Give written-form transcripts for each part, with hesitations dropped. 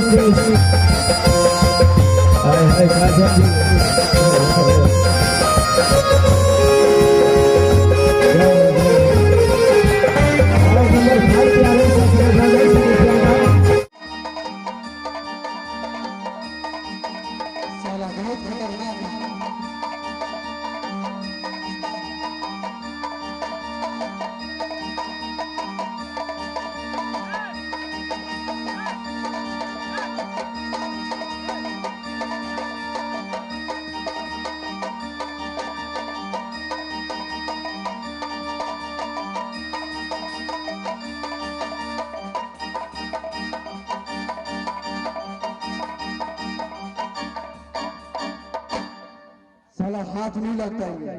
हाय हाय काजल जी। और नंबर 5 पे आवे 17,000 रुपया। साला बहुत खतरनाक है। साला हाथ नहीं लगता ये,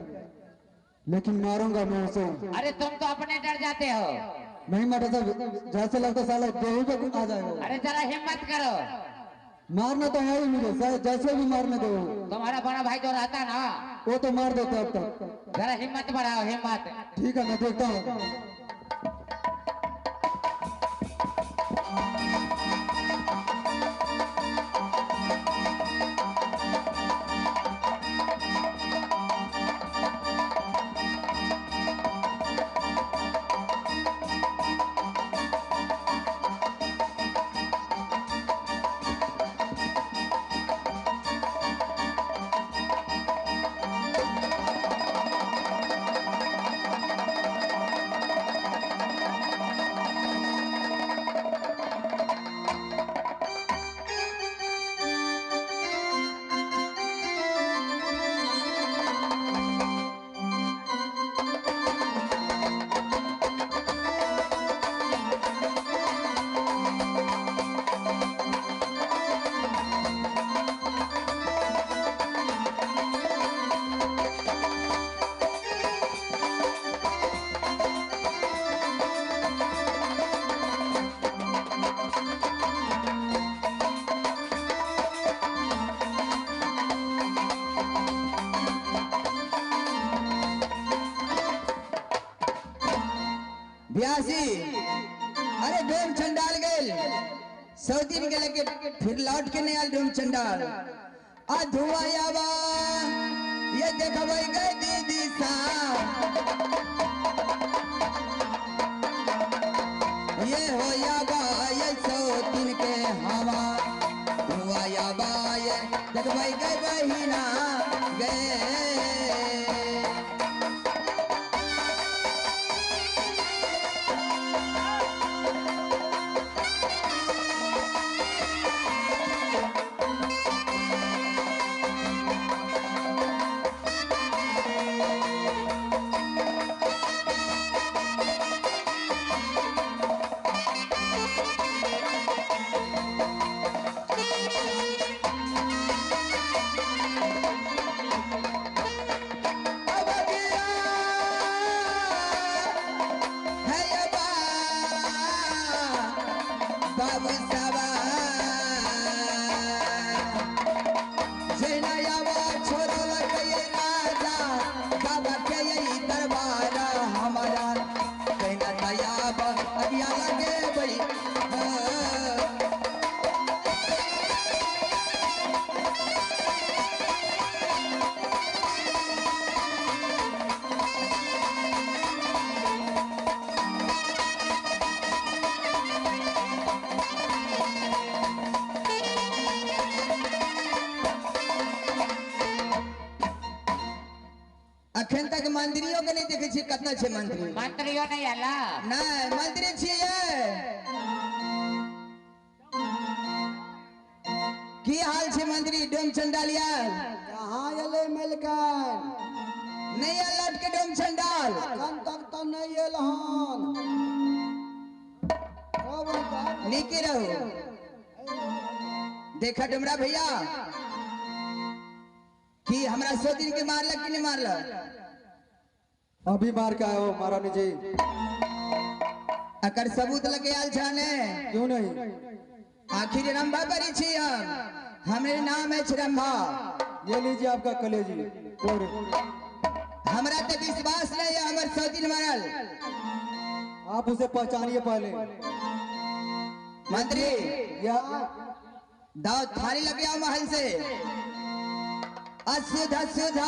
लेकिन मारूंगा मैं उसे। अरे तुम तो अपने डर जाते हो। नहीं मारा साहब, जैसे लगता साला देह पे आ जाएगा। अरे जरा हिम्मत करो। मारना तो है ही मुझे, जैसे भी मारने दो। तुम्हारा बड़ा भाई जो रहता ना, वो तो मार देता अब तक। जरा हिम्मत बढ़ाओ, हिम्मत। ठीक है, मैं देखता हूँ। ब्यासी, अरे डोम चंडाल गेल 100 दिन के लेके फिर लौट के नहीं आल डोम चंडाल। आ धुआयाबा ये देखबै गई दीदी सा, ये हो याबा ये 100 दिन के हवा। धुआयाबा ये देखबै गई बहिना गए। अखन तक मंत्रियों के नहीं देखे छी, कतना छे मंत्री? मंत्रियों नहीं आला। नहीं मंत्री छिए। की हाल छे मंत्री डोम चंडालिया? कहाँ एले मलकान? नहीं आल लौट के डोम चंडाल। अखन तक तो नहीं एल हन। नीके रहो। देखा डुमरा भैया कि हमरा 100 दिन के मारलक कि नहीं मारलक? अभी मार के आयो महारानी जी। अकर सबूत लगे आल छाने। क्यों नहीं? आखिर रंभा परी छी हम, हमरे नाम है रंभा। ये लीजिए आपका कलेजी। और हमरा तो विश्वास नहीं है हमर 100 दिन मारल। आप उसे पहचानिए पहले। मंत्री या दाव थाली लग गया महल से। अशुद्ध सुधा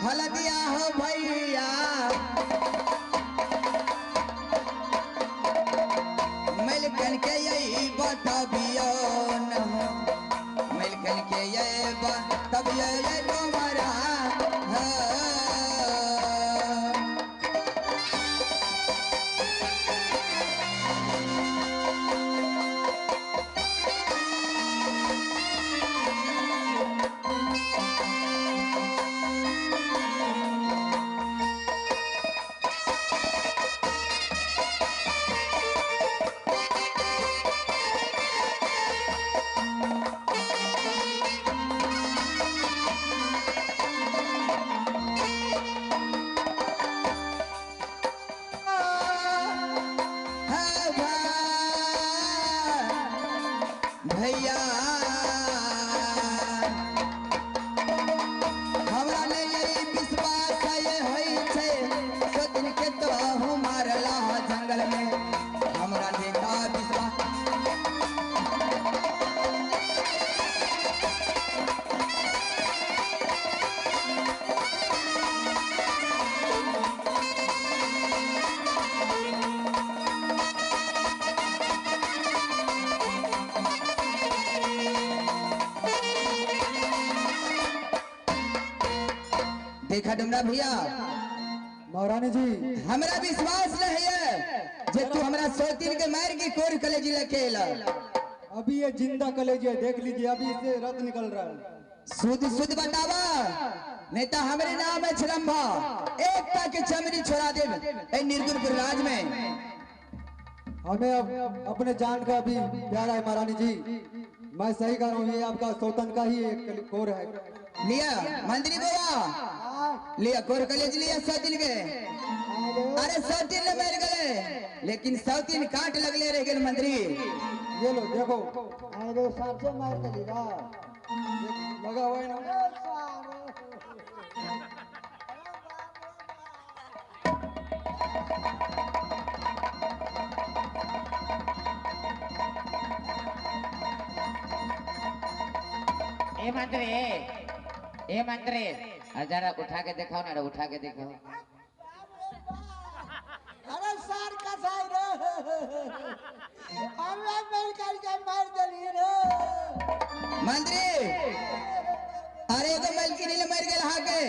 हलदिया हो भैया, मिलकन के यही बतबियो न हो, मिलकन के ये बतबियो ये तुम्हारा है। भैया हमरा ने यही विश्वास ये होई छे, सो दिन के तो मारला जंगल में, हमरा नेता विश्वास। देखा डुमरा भैया, महारानी जी हमरा विश्वास नहीं है जे तू हमरा 103 के मार के कोर कलेजी लेके एला। अभी ये जिंदा कलेजी है, देख लीजिए अभी इससे रत निकल रहा है। शुद्ध शुद्ध बतावा, नहीं तो हमरे नाम है छलम्बा, एकता के चमड़ी छोड़ा देव ए निर्गुणपुर राज में। हमें अब अपने जान का भी प्यारा है महारानी जी, मैं सही कह रहा हूँ, ये आपका सौतन का ही एक कोर है। लिया मंत्री बाबा लिया कोर कलेज लिया 103 के। अरे 103 ने मर गए, लेकिन 103 काट लगले रह गए मंत्री। ये लो देखो, अरे साचे मार के लिया लगा हुआ है ना। ए मंत्री, ए मंत्री, जरा उठा के दिखाओ ना, उठा के दिखाओ। अरे सार कसाई रे, हमरा मिल करके मार देली रे मंत्री। अरे एगो मलकिनी ले मर गेल हा के,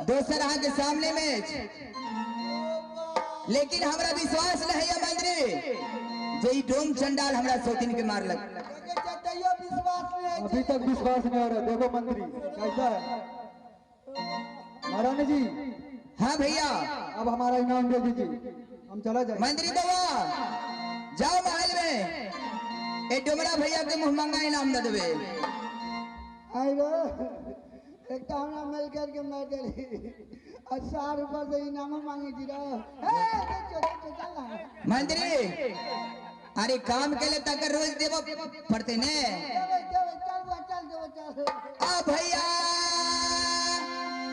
दोसर हा के सामने में, लेकिन हमरा विश्वास नहीं है मंत्री जे ई डोम चंडाल हमरा 103 के मारलक। अभी तक विश्वास नहीं हो रहा, देखो मंत्री कैसा है। महारानी जी हाँ भैया, अब हमारा इनाम दे दीजिए, हम चला जाए। मंत्री बाबा जाओ महल में, ए डुमरा भैया के मुंह मंगा इनाम दे देवे। अरे एक तो हमरा मिल करके मार देली और 100 रुपया से इनाम मांगे जी रे। मंत्री अरे काम के लिए तक रोज देवो पड़ते ने। आ भैया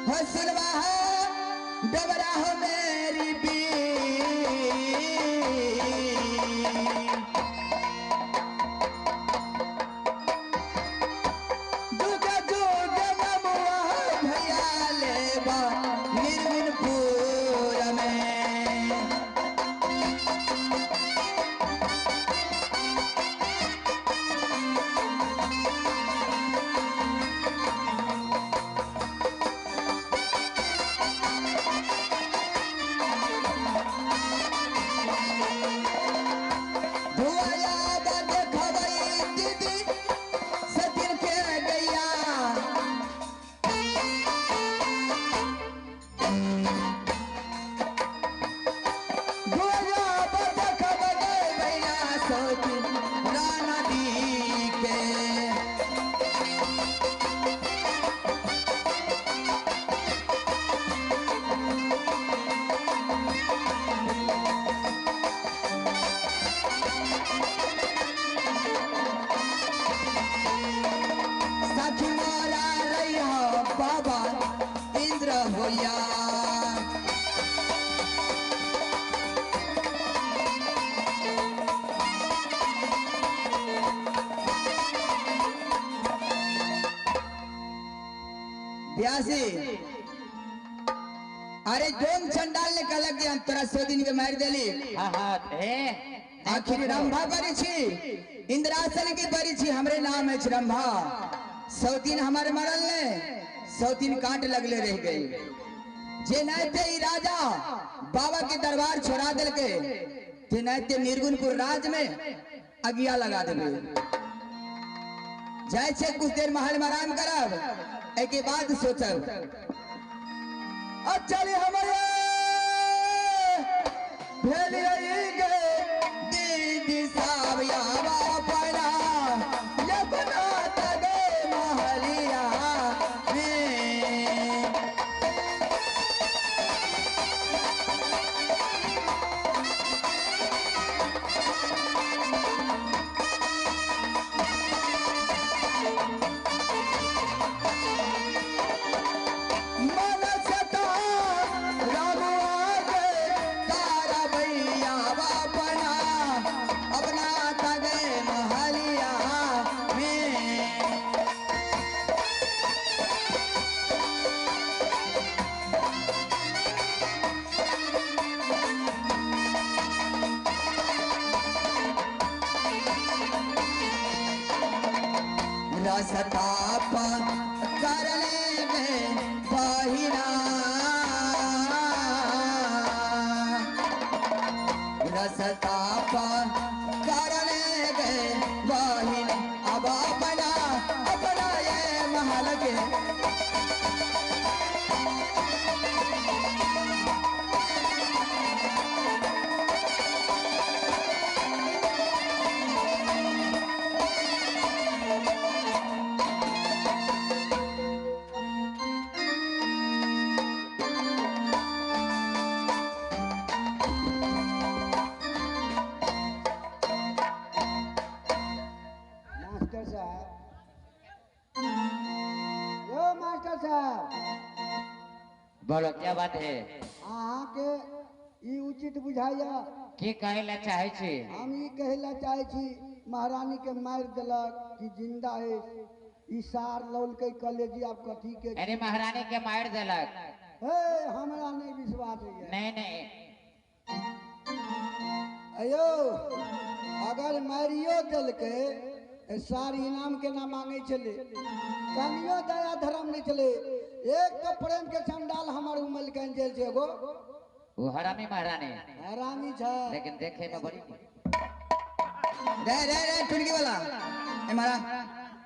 हो सुनवा हो डबरा हो मेरी बी, जुग जुग नमुआ भैया लेबा निर्गुणपुर में। ब्यासी अरे डोम चंडाल ने कहलक कि हम तोरा 100 दिन के मार देली। हाँ हाँ हे आखिर रंभा बड़ी छी इंद्रासन की बड़ी छी हमरे नाम है रंभा। 100 दिन हमारे मरल ने 100 दिन कांट लगले रह गई। जे नाते ई राजा बाबा के दरबार छोड़ा दिल के ते नाते निर्गुणपुर राज में अगिया लगा देबे। जाय छे कुछ देर महल में आराम करब एक बाद सोचब। अब चली हमारे भेलिए गे दीदी साहब यावा पड़ा ये बना तगे महलिया में। मन सता राम आगे तारा भैया बापना अपना तगे महलिया में। रसताप करले में बहिना रसताप करले गए बहिन अब अपना अपना ये महल के। मास्टर साहब, यो मास्टर साहब, बोलो क्या बात है? अहाँ के ई उचित बुझाइया? की कहे ला चाहे छी? हम ई कहै ला चाहे छी महारानी के मारि देलक कि जिंदा है ई सार लौलकै कलेजी आब कथी के। अरे महारानी के मार देलक। हे हमरा नहीं विश्वास है। नहीं नहीं अयो अगर मारियो देलकै सार इनाम के ना मांगे छले, कनियो दया धर्म नहीं छले। एक तो प्रेम के चंडाल हमर उमलकन जेल छै एगो वो हरामी महारानी हरामी छै, लेकिन देखे में बड़ी रे रे रे टुनकी वाला ए मारा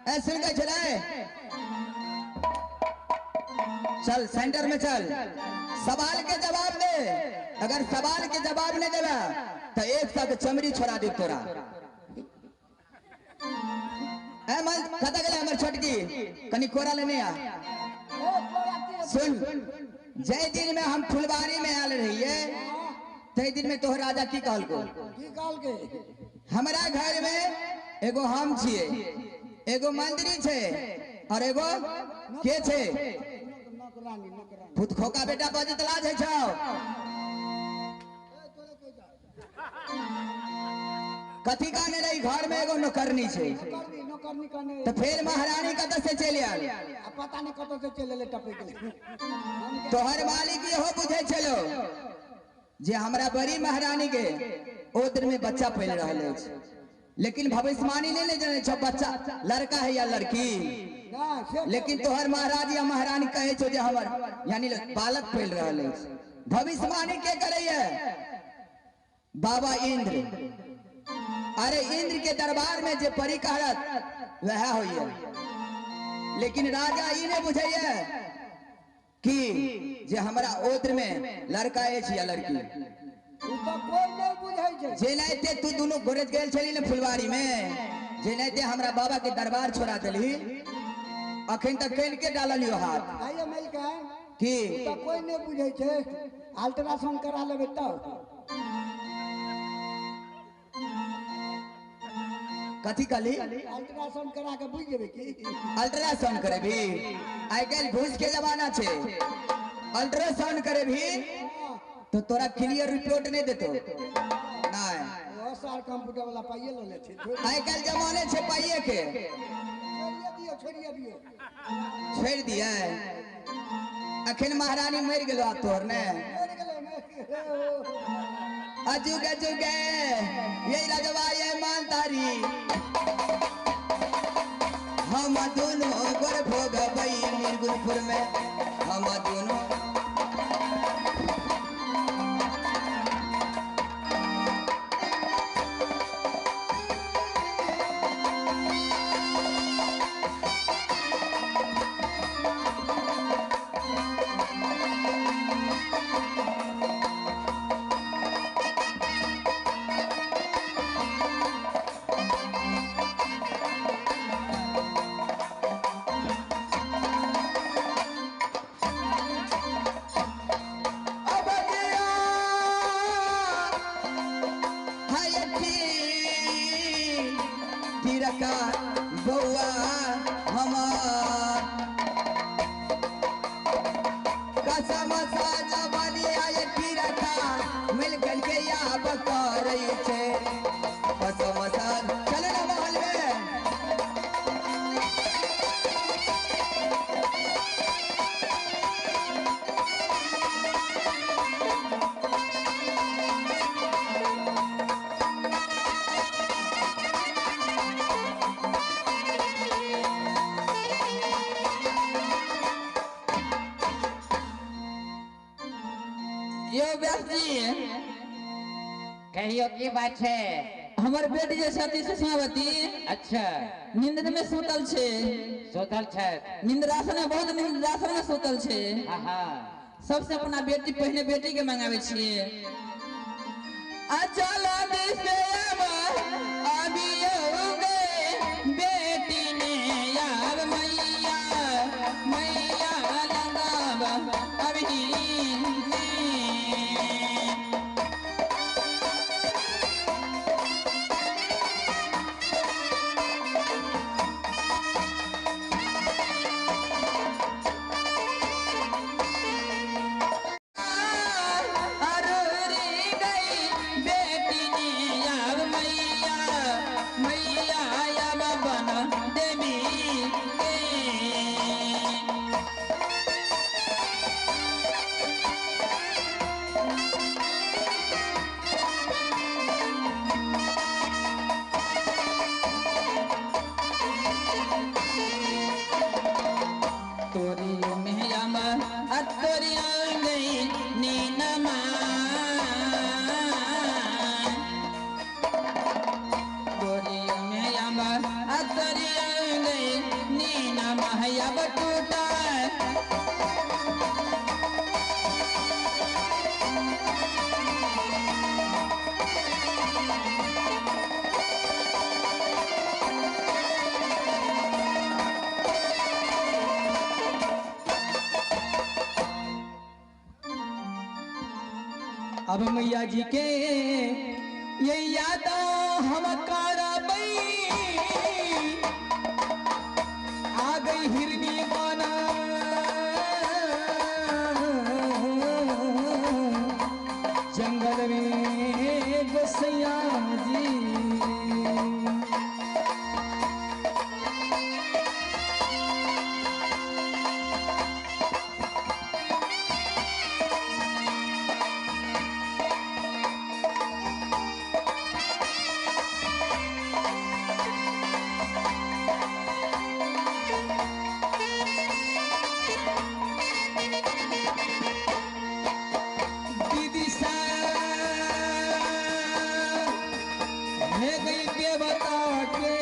ए सुन के चले चल सेंटर में चल, सवाल के जवाब दे। अगर सवाल के जवाब नहीं देबे तो एक साथ चमड़ी छोड़ा दे तोरा। ए मन कत गेले हमर छोटकी कनी कोरा लेने आ। सुन जय दिन में हम फुलबारी में आयल रहिए तै दिन में तोहर राजा की कहलको? की कहलकै? हमरा घर में एगो हम छिए, एगो मंत्री छे और एगो के छे? नौकरानी नौकरानी। भूतखोका बेटा बजत लाज है छौ। कथी कहने रही घर में एगो नौकरनी छे? नौकरनी नौकरनी कहने। तो फिर महारानी कत से चलि आयल? आ पता नहीं कत से चलि एलै टपक गेलै। तोहर मालिक इहो बुझै छलो जे हमरा बड़ी महारानी के ओदर में बच्चा फैल रहल अछि, लेकिन भविष्यवाणी नहीं जाने छौ बच्चा लड़का है या लड़की। लेकिन तोहर महाराज या महारानी कहे छौ जे हमर यानी बालक फैल रहल अछि। भविष्यवाणी के करैया? बाबा इंद्र। अरे इंद्र के दरबार में जे परी कहत वह होइए, लेकिन राजा ई नहीं बुझैया कि जे हमरा ओत्र में लड़का अछि या लड़की। उ तो कोई नहीं बुझै छै। जेनाइते तू दुनू गोरेज गेल छली ने फुलवारी में, जेनाइते हमरा बाबा के दरबार छोड़ा देलही, अखन तक केन के डाललियो हाथ। आइए मलिकाइन की उ तो कोई नहीं बुझै छै, अल्ट्रासाउंड करा लेबै तब। कथी कहली? अल्ट्रासाउंड करा के बुझ जेबै की? अल्ट्रासाउंड करेबी? आइ काल्हि घूस के जमाना छै, अल्ट्रासाउंड करेबी तो तोरा क्लियर रिपोर्ट नहीं देतो। नहीं ओ सार कंप्यूटर वाला पाइए ल ले छै। आइ काल्हि जमाने छै पाइए के। छोड़िए दियो, छोड़िए दियो, छोड़ दिए। अखन महारानी मर गेलो आ तोहर ने मरि गेलै, मरि गेलै। अजुगे जुगे ये राजवा ये मानतारी हम दोनों गोर भोगबई निर्गुणपुर में हम दोनों अब गया हाय तिरका बउआ हमार कसम साजा बनी आय तिरका मिल के याब करै छे कसम साज चल ना महल में। यो व्यास जी कहियो की बात छे? हमर बेटी जे छथि सुषमावती अच्छा। नींद में सुतल छे। सुतल छे। निंद्रासन में बहुत निंद्रासन में सुतल छे। हाँ हाँ। सबसे अपना बेटी पहले बेटी के मंगावे छिए। आ चल से अभी बेटी ने यार मैया मैया लगाब अभी ने। अरे गई बेटी ने यार मैया मैया याब बन देवी के। तोरी में अम अतोरी गई नीनमा तोरी में अम अतोरी गई नीनमा हया बटूटा अब मैया जी के ये याद हम करबई आ गई हिरनी बना जंगल में गोसैया जी। दीदी सा हे गई देवता के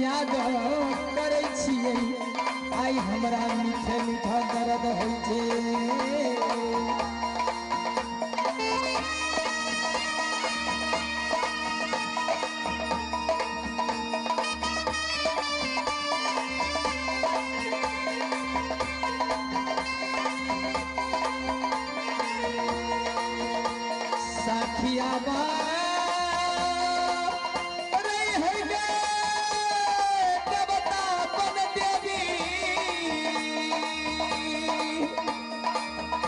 याद करै छियै आइ हमरा मीठे मीठा दर्द होइ छै। साखिया बा रे है गे देवता बन देवी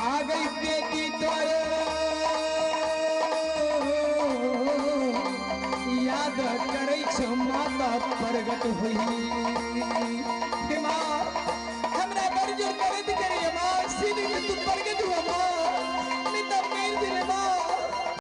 आ गई बेटी तोर याद करै छौ माता प्रगट होई।